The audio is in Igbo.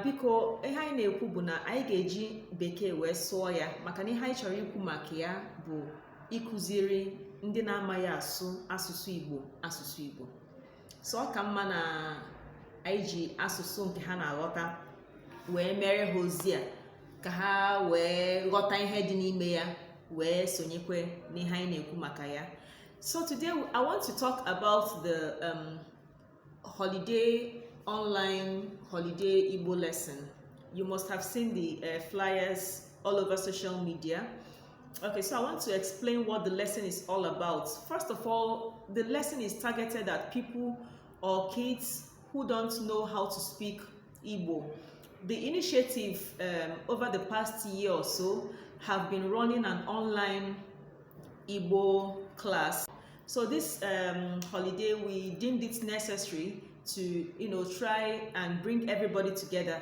Biko, ihe anyị na-ekwu bụ na anyị ga-eji Bekee wee sụọ ya, maka na ihe anyị chọrọ ikwu maka ya bụ ịkụziri ndị na-amaghị asụ asụsụ Igbo asụsụ Igbo. So ọ ka mma na anyị ji asụsụ nke ha na-aghọta wee mere ha ozi a, ka ha wee ghọta ihe dị n'ime ya, wee sonyekwe n'ihe anyị na-ekwu maka ya. So today I want to talk about the holiday online holiday Igbo lesson. You must have seen the flyers all over social media. Okay, so I want to explain what the lesson is all about. First of all, the lesson is targeted at people or kids who don't know how to speak Igbo. The initiative, over the past year or so, have been running an online Igbo class. So this holiday, we deemed it necessary to try and bring everybody together.